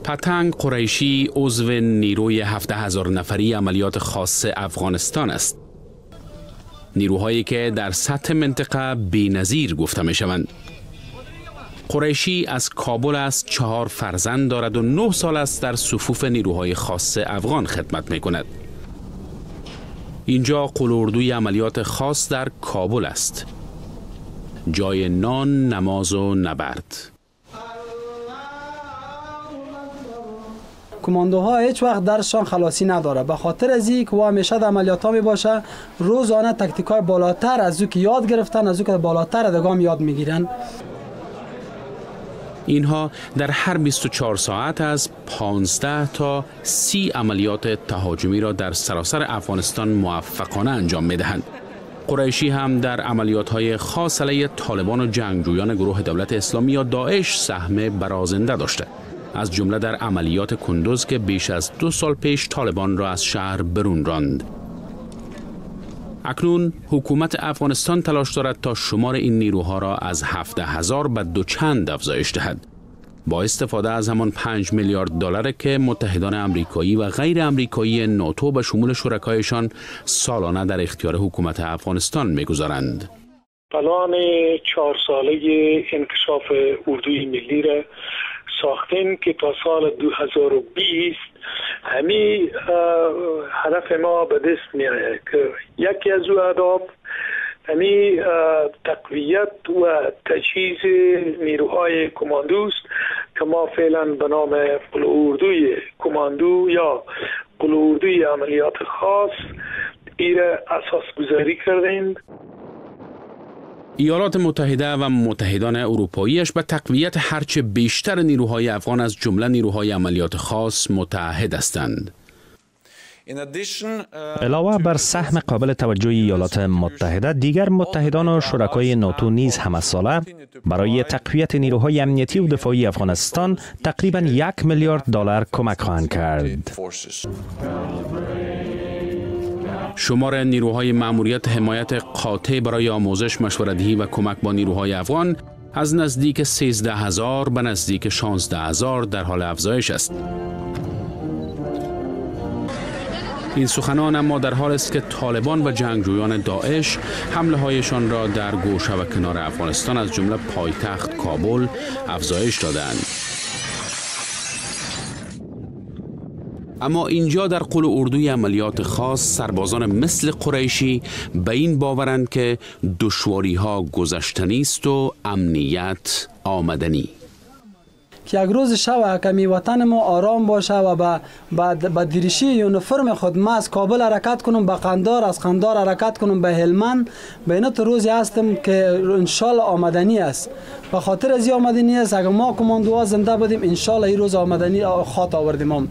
پتنگ قریشی عضو نیروی 17,000 نفری عملیات خاص افغانستان است. نیروهایی که در سطح منطقه بی‌نظیر گفته می‌شوند. قریشی از کابل است، 4 فرزند دارد و 9 سال است در صفوف نیروهای خاص افغان خدمت می‌کند. اینجا قول اردوی عملیات خاص در کابل است. جای نان، نماز و نبرد. کماندوها هیچ وقت درشان خلاصی نداره، به خاطر از اینکه و همیشه در عملیات ها می باشه، روزانه تکتیک های بالاتر از او که یاد گرفتن، از او که بالاتر دگام یاد میگیرن. اینها در هر 24 ساعت از 15 تا 30 عملیات تهاجمی را در سراسر افغانستان موفقانه انجام میدهند. قریشی هم در عملیات‌های خاص علیه طالبان و جنگجویان گروه دولت اسلامی یا داعش سهم برازنده داشته، از جمله در عملیات کندوز که بیش از 2 سال پیش طالبان را از شهر برون راند. اکنون حکومت افغانستان تلاش دارد تا شمار این نیروها را از 17,000 به 2 چند افزایش دهد، با استفاده از همان 5 میلیارد دلار که متحدان امریکایی و غیر امریکایی ناتو به شمول شرکایشان سالانه در اختیار حکومت افغانستان می‌گذارند. پلان 4 ساله انکشاف اردوی ملی را ساختیم که تا سال 2020 همین هدف ما به دست می آید که یکی از او اهداف همین تقویت و تجهیز نیروهای کماندوست که ما فعلا به نام قول اردوی کماندو یا قول اردوی عملیات خاص ایره اساس گذاری کردیم. ایالات متحده و متحدان اروپاییش به تقویت هرچه بیشتر نیروهای افغان از جمله نیروهای عملیات خاص متعهد هستند. علاوه بر سهم قابل توجه ایالات متحده، دیگر متحدان و شرکای ناتو نیز همه ساله برای تقویت نیروهای امنیتی و دفاعی افغانستان تقریباً 1 میلیارد دلار کمک خواهند کرد. شمار نیروهای مأموریت حمایت قاطع برای آموزش، مشورت‌دهی و کمک با نیروهای افغان از نزدیک 13,000 به نزدیک 16,000 در حال افزایش است. این سخنان اما در حال است که طالبان و جنگجویان داعش حمله هایشان را در گوشه و کنار افغانستان از جمله پایتخت کابل افزایش دادند. اما اینجا در قول اردوی عملیات خاص سربازان مثل قریشی به این باورند که دشواری ها گذشتنی است و امنیت آمدنی. که یک روز شب که وطن ما آرام باشه و با دریشی یونیفرم خود ما از کابل حرکت کنم به قندار، از قندار حرکت کنم به هلمند، به اینا تو روزی هستم که انشالله آمدنی است. به خاطر از این آمدنی است، اگر ما کماندوها زنده بودیم انشالله این روز آمدنی خاط آوردیم.